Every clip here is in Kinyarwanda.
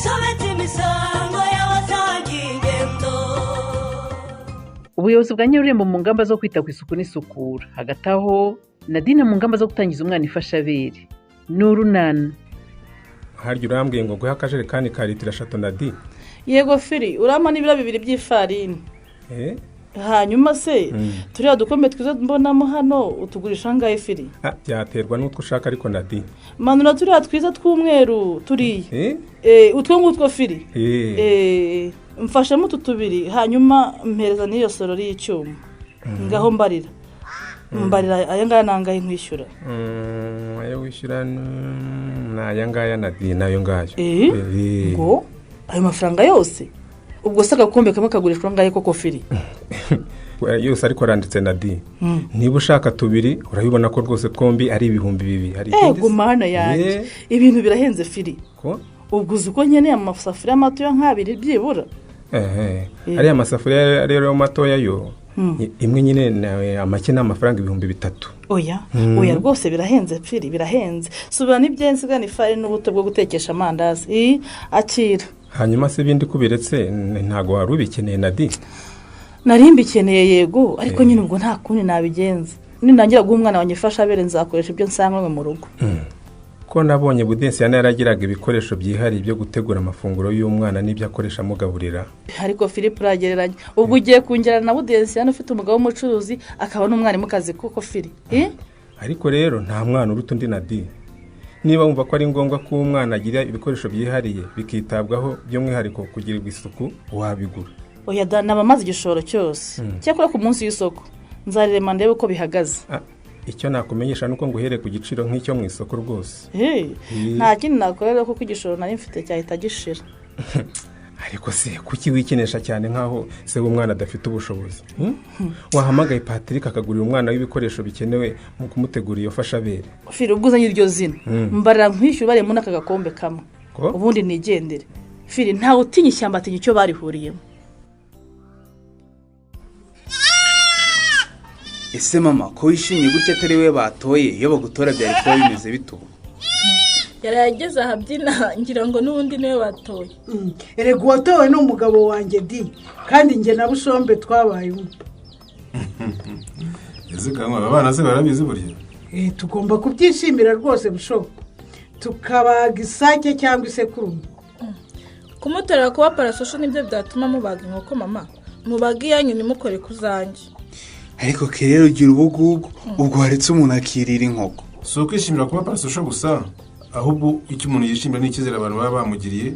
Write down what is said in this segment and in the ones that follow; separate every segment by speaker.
Speaker 1: Nsobetse imisango y'abasangiye ingendo.
Speaker 2: Ubuyobozi bwa Nyarurembo mu ngamba zo kwita ku isuku n'isukura. Hagati aho, Nadine mu ngamba zo gutangiza umwana ifashabere. Ni urunana.
Speaker 3: Harya urambwiye ngo guhe akajerekani ka litiro 3 na di?
Speaker 4: Yego Firi, urampa n'ibiro 2 by'ifarini. Hanyuma se turiya dukombe twiza mbonamo hano utugurisha angahe, Firi?
Speaker 3: Byaterwa n'utwo ushaka ariko, Nadi.
Speaker 4: Manura turiya twiza tw'umweru turiya, utwo ngutwo, Firi. Mfashemo utu tubiri, hanyuma mpereza n'iyo sorori y'icyuma. Ngaho mbarira, mbarira, aya ngaya ni angahe nkwishyura?
Speaker 3: Ayo wishyura ni aya ngaya, Nadi, n'ayo ngayo.
Speaker 4: Ngo ayo mafaranga yose? Ubwo se agakombe kamwe kagurishwa angahe koko, Firi?
Speaker 3: Yose ariko aranditse, Nadi. Niba ushaka tubiri, urabibona ko rwose twombi ari 2000. Hari ikindi se?
Speaker 4: Ego Mana yanjye, ibintu birahenze, Firi.
Speaker 3: Ko?
Speaker 4: Ubwo uzi ko nkeneye amasafuriya matoya nk'abiri byibura?
Speaker 3: Ehe, ariya masafuriya rero matoya yo, imwe nyine amake ni amafaranga 3000.
Speaker 4: Oya, oya rwose, birahenze Firi, birahenze. Subira n'ibyensi nsigana ifarini n'ubuto bwo gutekesha amandazi. Akira.
Speaker 3: Hanyuma se ibindi kubiretse, ntabwo wari ubikeneye, Nadi?
Speaker 4: Nari mbikeneye yego, ariko nyine ubwo nta kundi nabigenza. Nindangira guha umwana wanjye ifashabere, nzakoresha ibyo nsanganywe mu rugo.
Speaker 3: Ko nabonye Budensiyana yaragiraga ibikoresho byihariye byo gutegura amafunguro y'umwana n'ibyo akoresha amugaburira?
Speaker 4: Ariko Philip, uragereranya. Ubwo ugiye kungerana na Budensiyana ufite umugabo w'umucuruzi akaba n'umwarimukazi koko, Firi?
Speaker 3: Ariko rero nta mwana uruta undi, Nadi. Niba wumva ko ari ngombwa ko umwana agira ibikoresho byihariye bikitabwaho by'umwihariko kugirirwa isuku, wabigura.
Speaker 4: Oya da, naba maze igishoro cyose. Cyakora ku munsi w'isoko nzarema ndebe uko bihagaze.
Speaker 3: Icyo nakumenyesha nuko nguhere ku giciro nk'icyo mu isoko rwose.
Speaker 4: Nta kindi nakorera kuko igishoro nari mfite cyahita gishira.
Speaker 3: Ariko se kuki wikinisha cyane nk'aho se w'umwana adafite ubushobozi? Wahamagaye Patrick akagurira umwana w'ibikoresho bikenewe mu kumutegura iyo fashabere?
Speaker 4: Firi, ubwo uzanye iryo zina, mbarira nkwishyura ubariyemo n'aka gakombe kamwe, ubundi nigendere. Firi, ntawe utinya ishyamba atinya icyo barihuriyemo.
Speaker 5: Ese mama, ko wishimye gutya atari we batoye, iyo bagutora byari kuba bimeze bite ubu?
Speaker 6: Yari ageze ahabyina, ngira ngo n'ubundi niwe batoye.
Speaker 7: Erega uwatowe ni umugabo wanjye di, kandi njye na Bushombe twabaye umwe.
Speaker 8: Ese kanywa, aba bana se barabizi burya?
Speaker 7: Tugomba kubyishimira rwose, Bushobo, tukabaga isake cyangwa isekurume.
Speaker 6: Kumutorera kuba parasosho nibyo byatuma mubaga inkoko? Mama, mubaga iyanyu, ntimukore ku zanjye.
Speaker 5: Ariko rero ugira ubugugu, ubwo waretse umuntu akirira inkoko?
Speaker 8: Si ukwishimira kuba parasosho gusa, ahubwo icyo umuntu yishimira ni icyizere abantu baba bamugiriye.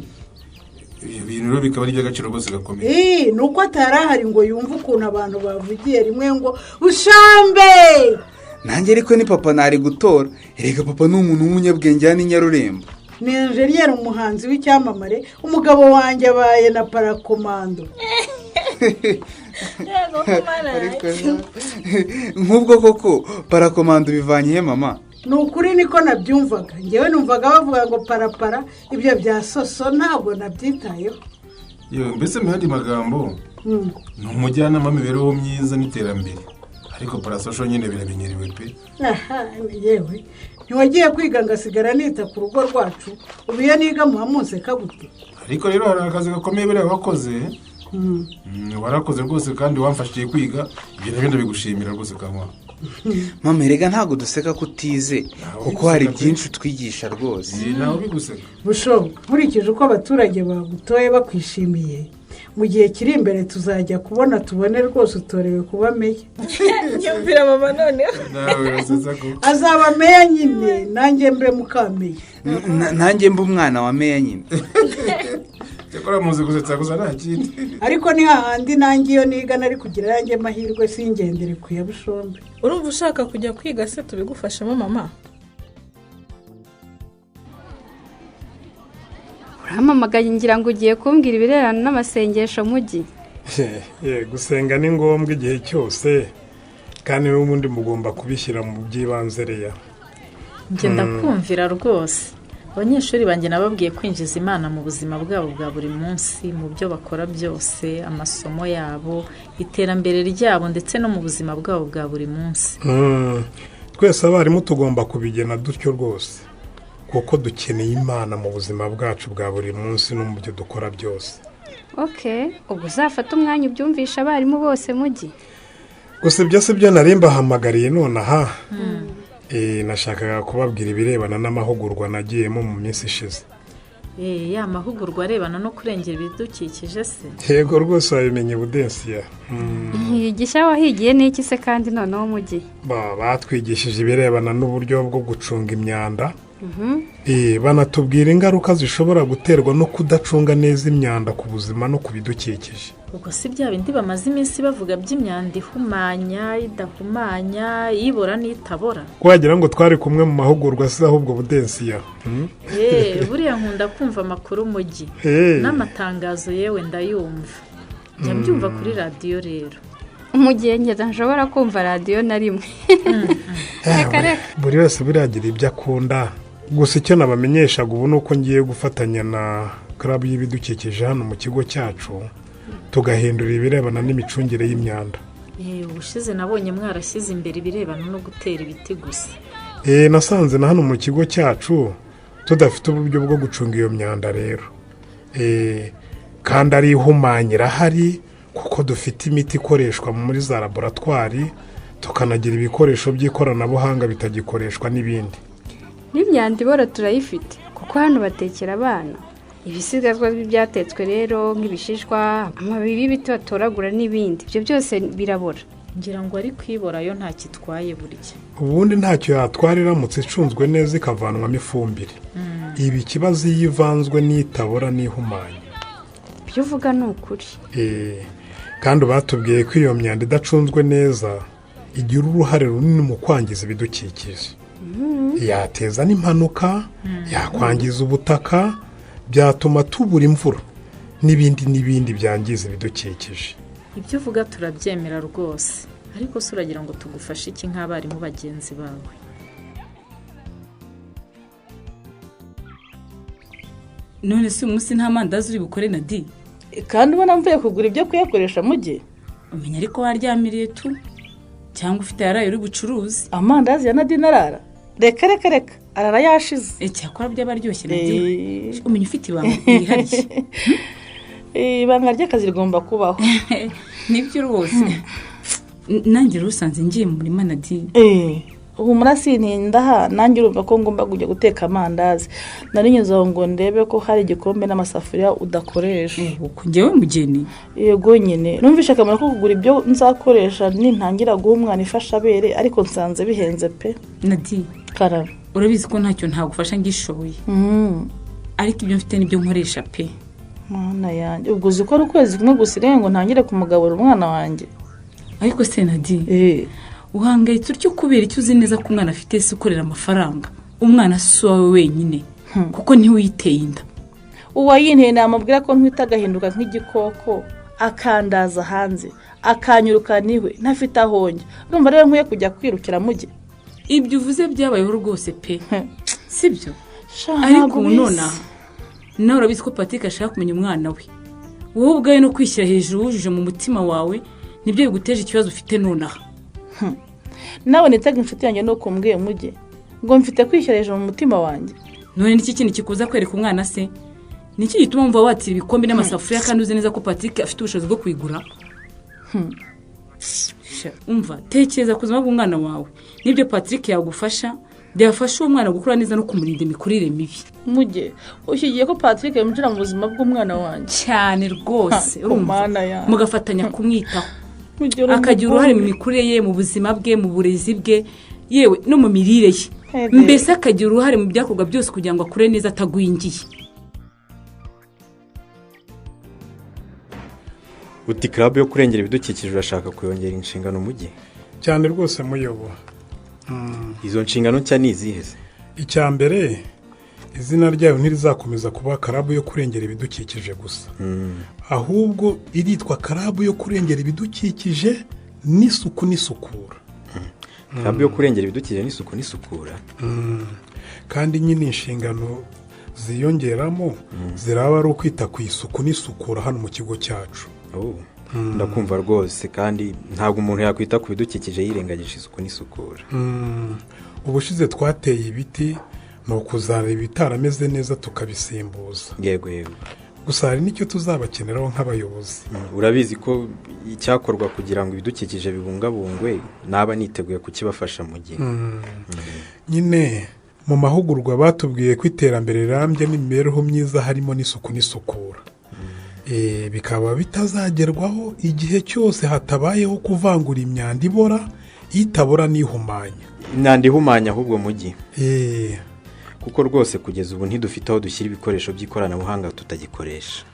Speaker 8: Ibyo bintu rero bikaba ari iby'agaciro rwose gakomeye.
Speaker 7: Ni uko atari ahari ngo yumve ukuntu abantu bavugiye rimwe ngo "Bushambe!"
Speaker 5: Nanjye ariko ni papa nari gutora. Erega papa ni umuntu w'umunyabwenge hano i Nyarurembo.
Speaker 7: Ni enjeniyeri, umuhanzi w'icyamamare. Umugabo wanjye abaye na parakomando.
Speaker 6: Yego kumana.
Speaker 5: Ariko nk'ubwo koko parakomando bivanye he, mama?
Speaker 7: Ni ukuri niko nabyumvaga. Ngewe numvaga bavuga ngo parapara, ibyo bya soso ntabwo nabyitayeho.
Speaker 8: Yewe, mbese mu yandi magambo ni umujyanama w'imibereho myiza n'iterambere, ariko parasosho nyine biramenyerewe pe.
Speaker 7: Aha yewe, ntiwagiye kwiga ngasigara nita ku rugo rwacu? Ubu iyo niga muha munseka gute?
Speaker 8: Ariko rero hari akazi gakomeye buriya wakoze. Warakoze rwose kandi wamfashije kwiga, ibyo nabyo ndabigushimira rwose, kanywa.
Speaker 5: Mama, erega ntabwo duseka ko utize, kuko hari byinshi utwigisha rwose.
Speaker 8: Ntawe ubiguseka.
Speaker 7: Busho, nkurikije uko abaturage bagutoye bakwishimiye, mu gihe kiri imbere tuzajya kubona tubone rwose utorewe kuba meya.
Speaker 6: Nyumvira mama noneho.
Speaker 8: Nawe urasetsa koko.
Speaker 7: Azaba meya nyine, nanjye mbe mukameya.
Speaker 5: Nanjye mbe umwana wa meya nyine.
Speaker 8: Cyakora muzi gusetsa gusa, nta kindi.
Speaker 7: Ariko ni hahandi nanjye iyo niga nari kugira ayanjye mahirwe, singendere ku ya Bushombe.
Speaker 6: Urumva ushaka kujya kwiga se tubigufashemo, mama?
Speaker 9: Urampamagaye ngira ngo ugiye kumbwira ibirebana n'amasengesho mugi.
Speaker 10: Ye, gusenga ni ngombwa igihe cyose, kandi n'ubundi mugomba kubishyira mu by'ibanze reya.
Speaker 11: Njye ndakumvira rwose. Abanyeshuri banjye nababwiye kwinjiza Imana mu buzima bwabo bwa buri munsi, mu byo bakora byose, amasomo yabo, iterambere ryabo, ndetse no mu buzima bwabo bwa buri munsi.
Speaker 10: Twese abarimu tugomba kubigena dutyo rwose. Kuko dukeneye Imana mu buzima bwacu bwa buri munsi no mu byo dukora byose.
Speaker 9: Okay, ubwo uzafata umwanya ubyumvisha abarimu bose mugi.
Speaker 10: Gusa ibyo si byo nari mbahamagariye nonaha. Nashakaga kubabwira ibirebana n'amahugurwa nagiyemo mu minsi ishize.
Speaker 11: Ya mahugurwa arebana no kurengera ibidukikije se?
Speaker 10: Yego rwose wabimenye Budensiya.
Speaker 9: Ntiyigisha wahigiye n'iki se kandi noneho mugi?
Speaker 10: Batwigishije ibirebana n'uburyo bwo gucunga imyanda. Banatubwira ingaruka zishobora guterwa no kudacunga neza imyanda ku buzima no ku bidukikije.
Speaker 11: Ubwo si bya bindi bamaze iminsi bavuga by'imyanda ihumanya, idahumanya, ibora n'itabora.
Speaker 10: Wagira ngo twari kumwe mu mahugurwa se ahubwo Budensiya.
Speaker 11: Buriya nkunda kumva amakuru mugi. N'amatangazo yewe ndayumva. Njya mbyumva kuri radiyo rero.
Speaker 9: Mu gihe ngeza nshobora kumva radiyo na rimwe. Reka reka.
Speaker 10: Buri wese buriya ibyo akunda. Gusa icyo nabamenyeshaga ubu ni uko ngiye gufatanya na club y'ibidukikije hano mu kigo cyacu, tugahindura ibirebana n'imicungire y'imyanda.
Speaker 11: Ubushize nabonye mwarashyize imbere ibirebana no gutera ibiti gusa.
Speaker 10: Nasanze na hano mu kigo cyacu tudafite uburyo bwo gucunga iyo myanda rero. Kandi ari ihumanya irahari kuko dufite imiti ikoreshwa muri za laboratwari, tukanagira ibikoresho by'ikoranabuhanga bitagikoreshwa n'ibindi.
Speaker 9: N'imyanda ibora turayifite kuko hano batekera abana. Ibisigazwa byatetswe rero nk'ibishishwa, amababi y'ibiti batoragura n'ibindi, ibyo byose birabora.
Speaker 11: Ngira ngo ari kwibora yo nta kitwaye burya.
Speaker 10: Ubundi ntacyo yatwara iramutse icunzwe neza ikavanwamo ifumbire. Ibi kibazo iyo ivanzwe n'itabora n'ihumanya.
Speaker 9: Ibyo uvuga ni ukuri.
Speaker 10: Kandi batubwiye ko iyo myanda idacunzwe neza igira uruhare runini mu kwangiza ibidukikije. Yateza n'impanuka, yakwangiza ubutaka, byatuma tubura imvura n'ibindi n'ibindi byangiza ibidukikije.
Speaker 11: Ibyo uvuga turabyemera rwose, ariko se uragira ngo tugufashe iki nk'abarimu bagenzi bawe?
Speaker 12: None se umunsi nta mandazi uri bukore na di?
Speaker 4: Kandi ubona mvuye kugura ibyo kuyakoresha mugi?
Speaker 12: Umenya ariko waryamiriye tu cyangwa ufite yaraye uri bucuruzi.
Speaker 4: Amandazi ya Nadine arara? Reka reka reka, arara yashize.
Speaker 12: Cyakora by'abaryoshye Nadine. Umenya ufite ibanga ryihariye.
Speaker 4: Ibanga ry'akazi rigomba kubaho.
Speaker 12: Nibyo rwose. Nanjye rusanze ngiye mu murima Nadine.
Speaker 4: Humura sintinda nanjye urumva ko ngomba kujya guteka amandazi. Nari nyuze aho ngo ndebe ko hari igikombe n'amasafuriya udakoresha.
Speaker 12: Njyewe mugeni?
Speaker 4: Yego nyine. Numvishe akamaro ko kugura ibyo nzakoresha nintangira guha umwana ifashabere, ariko nsanze bihenze pe.
Speaker 12: Nadine,
Speaker 4: karara.
Speaker 12: Urabizi ko ntacyo ntagufasha ngishoboye. Ariko ibyo mfite nibyo nkoresha pe.
Speaker 4: Mana yanjye, ubwo uzi ko ari ukwezi kumwe gusigaye ngo ntangire kumugabura umwana wanjye.
Speaker 12: Ariko se Nadine, uhangayitse utyo kubera icyo uzi neza ko umwana afite se ukorera amafaranga. Umwana si uwawe wenyine kuko ntiwiteye inda.
Speaker 4: Uwayinteye namubwira ko ntwita agahinduka nk'igikoko, akandaza hanze, akanyirukana iwe ntafite aho njya. Urumva rero nkwiye kujya kwirukira mugi.
Speaker 12: Ibyo uvuze byabayeho rwose pe. Sibyo? Ariko nonaha nawe urabizi ko Patrick ashaka kumenya umwana we. Wowe ubwawe no kwishyira hejuru wujuje mu mutima wawe nibyo biguteje ikibazo ufite nonaha.
Speaker 4: Nawe nitaga inshuti yanjye nuko mbwiye mugi ngo mfite kwishyira hejuru mu mutima wanjye.
Speaker 12: None niki kintu kikuza kwereka umwana se? Niki gituma wumva watira ibikombe n'amasafuriya kandi uzi neza ko Patrick afite ubushobozi bwo kuyigura? Umva, tekereza ku buzima bw'umwana wawe. Nibyo Patrick yagufasha, byafasha uwo mwana gukura neza no kumurinda imikurire mibi.
Speaker 4: Muge, ushyigiye ko Patrick yinjira mu buzima bw'umwana wanjye?
Speaker 12: Cyane rwose, urumva. Mugafatanya kumwitaho. Akagira uruhare mu mikurire ye, mu buzima bwe, mu burezi bwe, yewe no mu mirire ye. Mbese akagira uruhare mu byakorwa byose kugira ngo akure neza atagwingiye.
Speaker 13: Uti club yo kurengera ibidukikije urashaka kuyongera inshingano mujyi?
Speaker 10: Cyane rwose muyobo.
Speaker 13: Izo nshingano nshya ni izihe se?
Speaker 10: Icya mbere, izina ryayo ntirizakomeza kuba club yo kurengera ibidukikije gusa. Ahubwo iritwa club yo kurengera ibidukikije n'isuku n'isukura.
Speaker 13: Club yo kurengera ibidukikije n'isuku n'isukura.
Speaker 10: Kandi nyine inshingano ziyongeramo ziraba ari ukwita ku isuku n'isukura hano mu kigo cyacu.
Speaker 13: Ndakumva rwose, kandi ntabwo umuntu yakwita ku bidukikije yirengagije isuku n'isukura.
Speaker 10: Ubushize twateye ibiti Ni ukuzareba ibitarameze neza tukabisimbuza.
Speaker 13: Yego yego.
Speaker 10: Gusa hari n'icyo tuzabakeneraho nk'abayobozi.
Speaker 13: Urabizi ko icyakorwa kugira ngo ibidukikije bibungabungwe naba niteguye kukibafasha mu gihe.
Speaker 10: Nyine mu mahugurwa batubwiye ko iterambere rirambye n'imibereho myiza harimo n'isuku n'isukura. Bikaba bitazagerwaho igihe cyose hatabayeho kuvangura imyanda ibora, itabora n'ihumanya.
Speaker 13: Imyanda ihumanya ahubwo mujyi. Kuko rwose kugeza ubu ntidufite aho dushyira ibikoresho by'ikoranabuhanga tutagikoresha.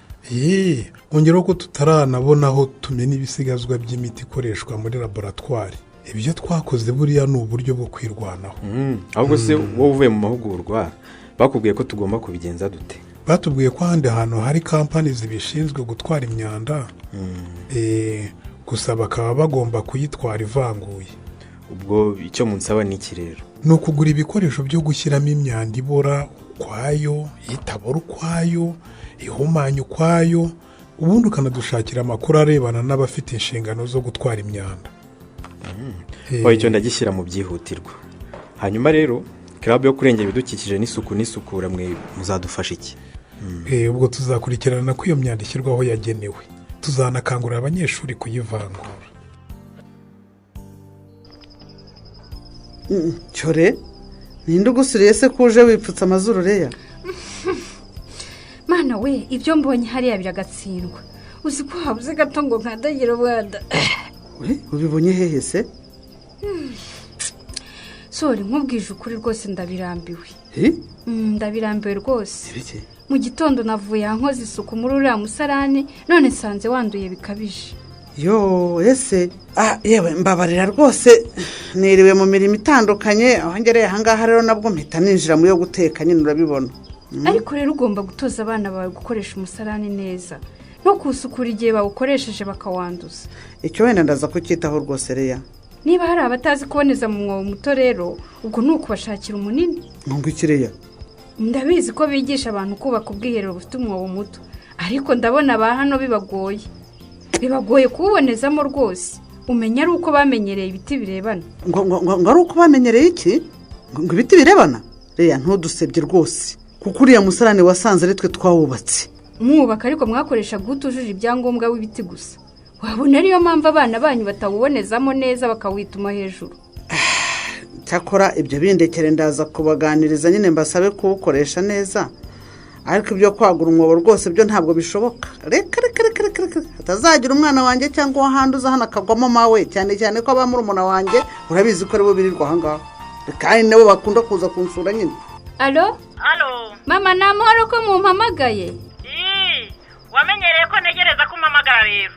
Speaker 10: Ongeraho ko tutaranabona aho tumena ibisigazwa by'imiti ikoreshwa muri laboratwari. Ibyo twakoze buriya ni uburyo bwo kwirwanaho.
Speaker 13: Ahubwo se wowe uvuye mu mahugurwa bakubwiye ko tugomba kubigenza dute?
Speaker 10: Batubwiye ko ahandi hantu hari kampani zibishinzwe gutwara imyanda, gusa bakaba bagomba kuyitwara ivanguye.
Speaker 13: Ubwo icyo munsaba ni iki rero?
Speaker 10: Ni ukugura ibikoresho byo gushyiramo imyanda ibora ukwayo, itabora ukwayo, ihumanya ukwayo, ubundi ukanadushakira amakuru arebana n'abafite inshingano zo gutwara imyanda.
Speaker 13: Icyo ndagishyira mu byihutirwa. Hanyuma rero club yo kurengera ibidukikije n'isuku n'isukura mwe muzadufasha iki?
Speaker 10: Ubwo tuzakurikirana ko iyo myanda ishyirwaho yagenewe. Tuzanakangurira abanyeshuri kuyivangura.
Speaker 14: Cyore ninde ugusuriye se kuje wipfutse amazuru reya?
Speaker 9: Mana we, ibyo mbonye hariya biragatsindwa. Uzi ko habuze gato ngo nkandagira ubwanda.
Speaker 14: We ubibonye hehe se?
Speaker 9: Sori nkubwije ukuri rwose ndabirambiwe. Ndabirambiwe rwose. Mu gitondo navuye nkoze isuku muri uriya musarani none nsanze wanduye bikabije.
Speaker 14: Yo ese yewe mbabarira rwose niriwe mu mirimo itandukanye aho ngereye ahangaha rero nabwo mpita ninjira mu yo guteka nyine urabibona.
Speaker 9: Ariko rero ugomba gutoza abana bawe gukoresha umusarani neza no kuwusukura igihe bawukoresheje bakawanduza.
Speaker 14: Icyo wenda ndaza kucyitaho rwose reya.
Speaker 9: Niba hari abatazi kuboneza mu mwobo muto rero ubwo ni ukubashakira umunini.
Speaker 14: Ngo iki reya?
Speaker 9: Ndabizi ko bigisha abantu kubaka ubwiherero bufite umwobo muto, ariko ndabona ba hano bibagoye. Bibagoye kuwubonezamo rwose. Umenya ari uko bamenyereye ibiti birebana.
Speaker 14: Ngo ari uko bamenyereye iki? Ngo ibiti birebana? Reya ntudusebye rwose. Kuko uriya musarane wasanze ari twe twawubatse.
Speaker 9: Mwubaka ariko mwakoresha gutujuje ibyangombwa w'ibiti gusa. Wabona ariyo mpamvu abana banyu batawubonezamo neza bakawituma hejuru.
Speaker 14: Cyakora ibyo bindekere ndaza kubaganiriza nyine mbasabe kuwukoresha neza. Ariko ibyo kwagura umwobo rwose byo ntabwo bishoboka. Reka reka reka reka hatazagira umwana wanjye cyangwa uwahanduza hano akagwamo mawe, cyane cyane ko aba murumuna wanjye urabizi ko aribo birirwa aha ngaha. Kandi nabo bakunda kuza kunsura nyine.
Speaker 9: Alo?
Speaker 15: Alo.
Speaker 9: Mama ni amahoro ko mumpamagaye?
Speaker 15: Wamenyereye ko ntegereza ko umpamagara rero.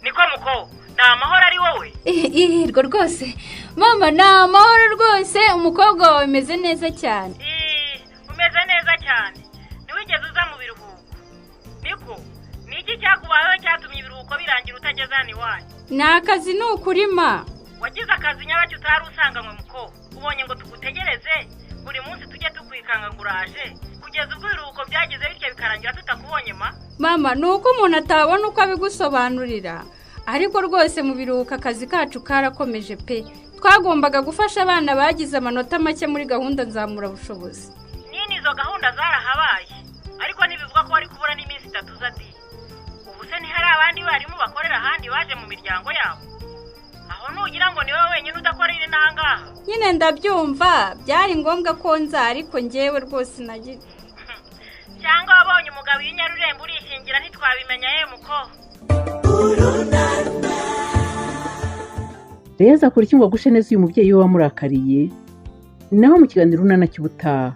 Speaker 15: Niko muko, ni amahoro ari wowe?
Speaker 9: Ihirwa rwose. Mama ni amahoro rwose, umukobwa wawe umeze neza cyane.
Speaker 15: Umeze neza cyane. Ntiwigeze uza mu biruhuko. Niko, ni iki cyakubayeho cyatumye ibiruhuko birangira utageze hano iwanyu?
Speaker 9: Ni akazi ni ukurima.
Speaker 15: Wagize akazi nyabaki utari usanganywe muko. Ubonye ngo tugutegereze, buri munsi tujye tukwikanga ngo uraje. Kugeza ubwo ibiruhuko byagize bityo bikarangira tutakubonye ma?
Speaker 9: Mama, ni uko umuntu atabona uko abigusobanurira. Ariko rwose mu biruhuko akazi kacu karakomeje pe. Twagombaga gufasha abana bagize amanota make muri gahunda nzamurabushobozi.
Speaker 15: Nini izo gahunda zarahabaye, ariko ntibivuga ko wari kubura n'iminsi itatu uza di. Ubu se ntihari abandi barimu bakorera ahandi baje mu miryango yabo? Aho nugira ngo ni wowe wenyine udakorera inaha ngaha?
Speaker 9: Nyine ndabyumva, byari ngombwa ko nza ariko njyewe rwose nagize.
Speaker 15: Cyangwa wabonye umugabo w'inyarurembo urishingira ntitwabimenya ye muko.
Speaker 2: Rero azakora iki ngo agushe neza uyu mubyeyi we wamurakariye? Naho mu kiganiro Urunana cy'ubutaha.